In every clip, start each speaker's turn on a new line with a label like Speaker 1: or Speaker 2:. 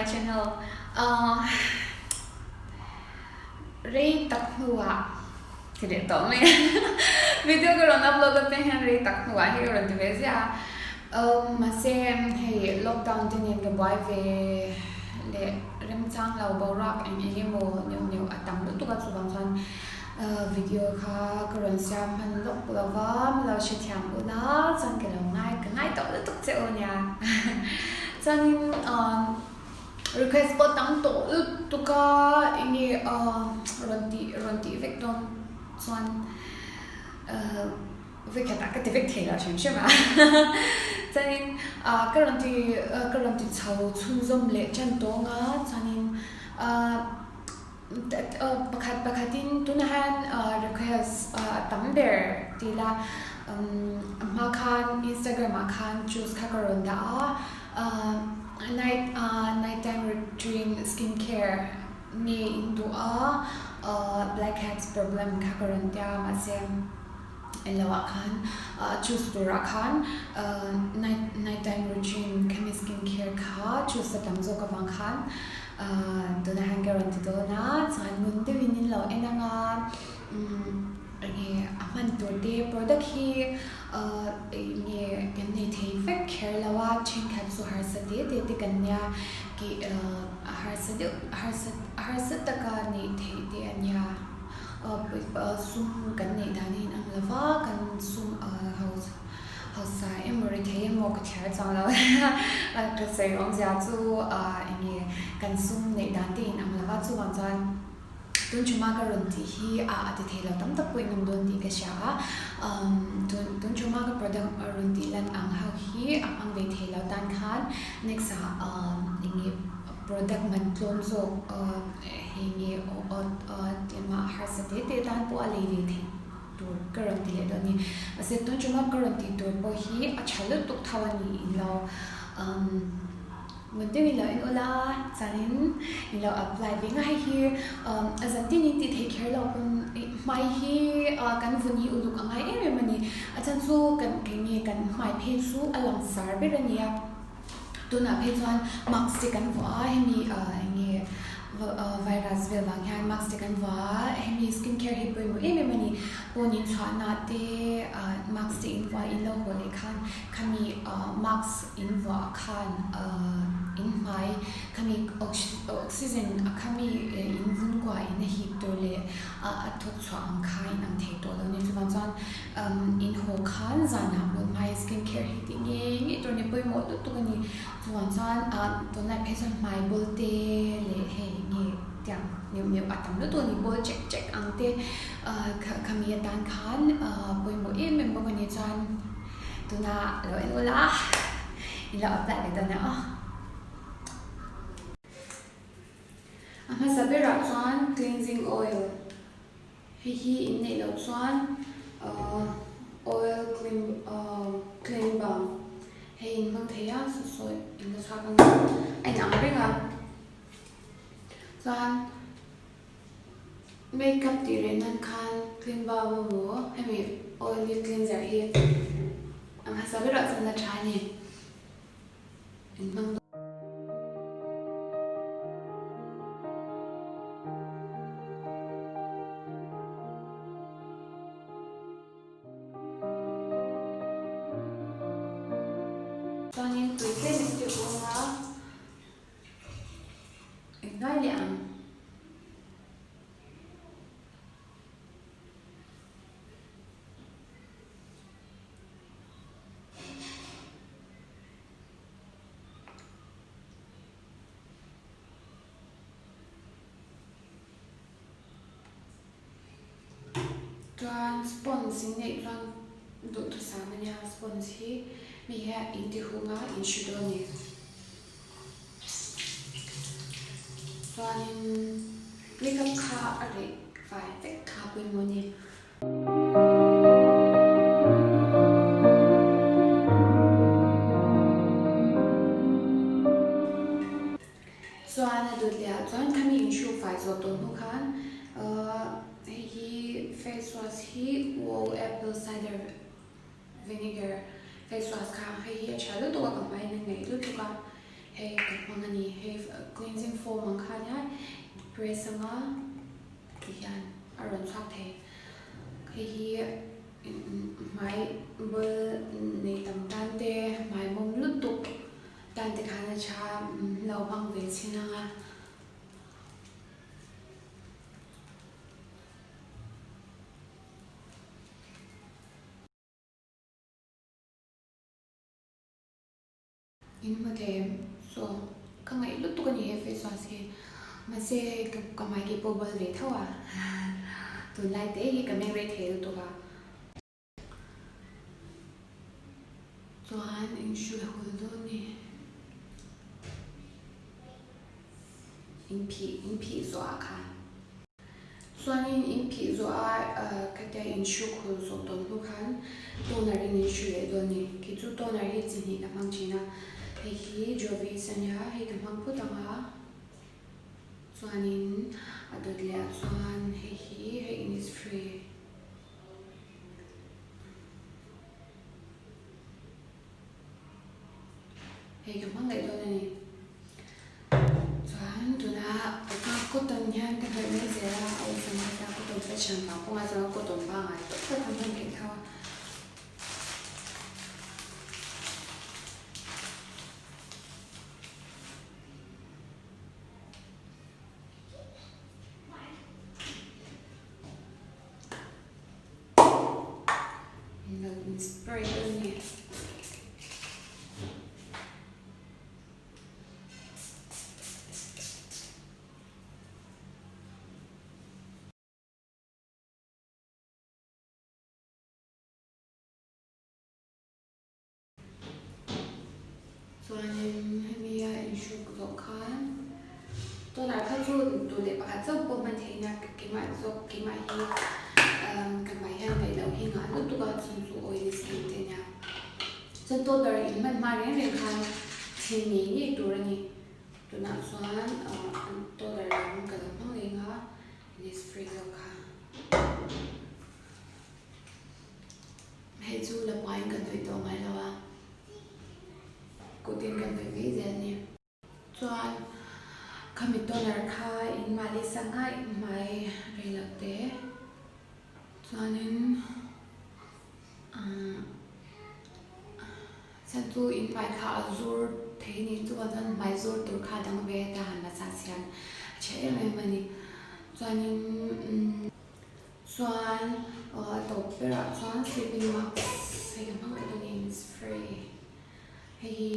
Speaker 1: my channel uh Rei tak hnuah ti leh tawh mai a video ka rawn upload a piang hian rei tak hnuah hi ka rawn ti ve ziah a um mahse hei lockdown te nen ka buai ve leh remchang lo boruak eng eng emaw neuh neuh a tam lutuk a chuvang chuan video kha ka rawn siam hman lawk lo va min lo hrethiam ula chuan ka lo ngai ka ngai tawh lutuk che u nia chuanin umm Request pawh tam tawh lutuk a, enge rawn tih rawn tih vek dawn chuan vekhatah ka ti vek thei lo hrim hrim a. Chuanin ka rawn ti ka rawn ti chho chhunzawm leh tan tawng a, chuanin Pakhat pakhatin tunah hian request a tam ber ti ila a hma khan Instagram ah khan choose kha ka rawn dah a, night night time routine skin care nge in duh a blackheads problem kha ka rawn tia mahse englo ah khan choose turah khan night night time routine khami skin care kha choose a tam zawk avang khan. Tunah hian ka rawn ti dawn a, chuan ngun deuhin in lo en ang a, umm enge a hman tur te product hi enge kan nei thei vek kher lo a, thenkhat chu harsa te te te kan nia kih a harsa deuh harsa harsa taka neih theih te a nia, sum kan neih dan hi inang lo va, kan sum ho. Hausa emaw rethei emaw ka thiar chuang lo a, ka sawi awmzia chu enge kan sum neih dan te inang lo va, chuvang chuan tun thuma ka rawn tih hi a ti thei lo tam tak pawh in awm dawn tih ka hria a, tun thuma ka product rawn tih lan ang ho hi a hmang ve thei lo tan khan next ah enge product man tlawm zawk hei nge tlema harsa te te tan pawh a lei ve theih. tur ka rawn ti leh dawn a ni. Mahse tun chunga ka rawn tih tur pawh hi a tha lutuk tho a ni in lo umm ngun deuh in lo en ula chuanin in lo apply ve nga hei hi umm a zan tin in tih theih kher lo pawn hmai hi ah kan vun hi uluk a ngai em em a ni. A chhan chu kan kei nge kan hmai phei chu a langsar ber a ni a. Tunah phei chuan mask te kan vuah a, hemi eng nge virus vel vang hian mask te kan vuah a, hemi skin care hi pawimawh em em a ni. Pawn in chhuahna te mask te in vuah in lo haw leh khan khami mask in vuah khan in hmai khami oxygen a khami in vun kuah in a hip tur leh a thawk chhuah ang kha in ang thei tawh lo a ni. Chuvang chuan Umm in haw khan zanah mut hmai skin care hi tih ngei ngei tur ni pawimawh lutuk a ni. Chuvang chuan ah tunlai phei chuan hmai bawl te leh hei nge tiang neuh neuh a tam lutuk a ni bawl chek chek ang te ah khami atan khan ah pawimawh em em bawk a ni chuan tuna lo en ula in lo apply ve dawn a aw. A hmasa berah chuan cleansing oil. Hei hi in neih loh chuan oil clean clean balm hei in hmang thei a saw sawi in la chhuak ang a a inang reng a chuan makeup tih reh nan khan clean balm emaw hemi oily cleanser hi a hmasa berah chuan a tha a ni in hmang dawn. Chuanin tui tlem in ti vung a, enghnai leh ang. Chuan sponge in neih chuan duhthusam a nia sponge hi mi hian in ti hung a in hre dawn a ni chuanin makeup kha a reh fai vek kha pawimawh a ni. Chuan a dawt leh ah chuan khami in hru fai zawh tawh hnu khan hei hi face wash hi wow apple cider vinegar face wash kha hei hi a tha lutuk a ka hmai in a ngeih lutuk a. Hei ka hmang a ni. Hei cleansing foam ang kha nia press anga ti hian a rawn chhuak thei. Hei hi hmai bul nei tam tan te hmai mawm lutuk tan te khan a tha lo hmang ve chhin anga. In hmu thei em? Saw ka ngaih lutuk a ni he face wash hi. Mahse hei ka hmai ke pawh bal ve tho a. Tunlai te hi ka meng rei thei lutuk a. Chuan in hrui hul dawn ni. In phih in phih zawh ah khan. Chuanin in phih zawh a khatia in hruk hul zawh tawh hnu khan toner in in hru leh dawn ni. Kei chu toner hi chi hnih ka hmang thin a. Hei hi Jovis a nia, hei ka hmang phut ang a. Chuanin a dawt leh ah chuan hei hi hei Innisfree. Hei ka hmang leh dawn a ni. Chuan tuna ka cotton hian ka hnawih mai zel a, a awlsam kha ta cotton fashion vang pawh a chuan cotton pangngai tawp tawp kha hman theih tho a. Min lo in spray dawn nge. Chuanin hemi a inhruk zawh khan tunah kha chu duh leh pakhat chauh pawh hman theih nia keimah zawk keimah hi ka hmai hian ngaih loh hi ngah lutuk a chhun chu oily skin te nia chuan toner in hman hma reng reng khan chhin ngei ngei tur a ni tunah chuan toner lam ka lo hmang reng a innisfree zawk kha. Hei chu la hmain ka hnawih tawh ngai lo a, kutin ka hnawih mai zel a ni. Chuan khami toner kha in mahni sangha in hmai rei lo te chuanin umm chhan chu in hmai kha a zur thei a ni chuvang chuan hmai zur tur kha a dang ve a ta han massage hian a tha em em a ni chuanin umm. Chuan a tawp berah chuan sleeping mask hei ka hmang leh dawn in spray hei hi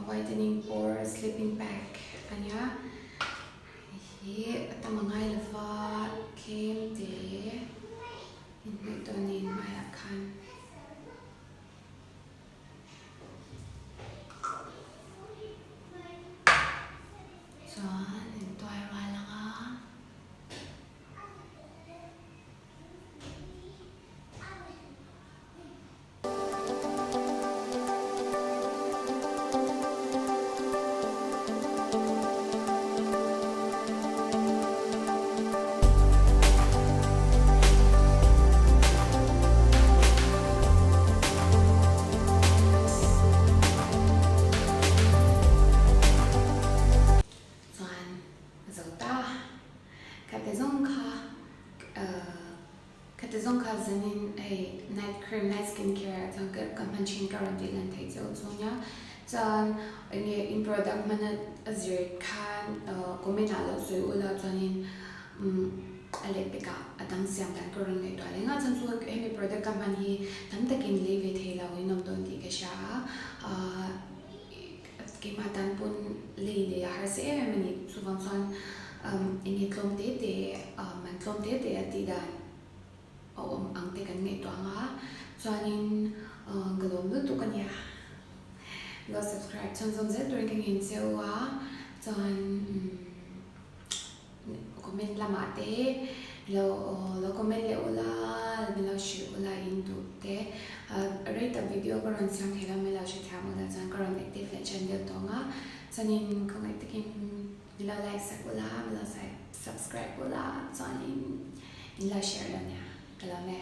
Speaker 1: whitening pore sleeping pack a nia hei hi a tam a ngai lova tlem te inhnawih dawn in hmaiah khan. Chuan intuai rual ang a. Chuan zo ta. Khate zawng kha khate zawng kha zanin hei night cream night skin care ah chuan ka hman thin ka rawn tih lan theih cheu chu nia chuan enge in product hman a zir khan comment ah lo sawi ula chuanin a leh pek ah a dang siam dan ka rawn ngaihtuah leh nghah chuan chu hemi product ka hman hi tam takin lei ve thei lo in awm dawn tih ka hria a Keimah tan pawn lei lei a harsa em em a ni. Chuvang chuan eng nge tlawm te te, man tlawm te te a tih dan a awm ang te kan ngaihtuah ang a. Chuanin ka lawm lutuk a nia. Lo subscribe chhunzawm zel turin ka ngen che u a. Chuan. Comment lamah te lo lo comment leh ula min lo hrilh ula in duh te rei tak video ka rawn siam thei lo min lo hrethiam ula chuan ka rawn active leh ṭhen deuh tawh ang a chuanin khawngaih takin min lo like sak ula min lo subscribe ula chuanin in lo share lo nia ka lawm e.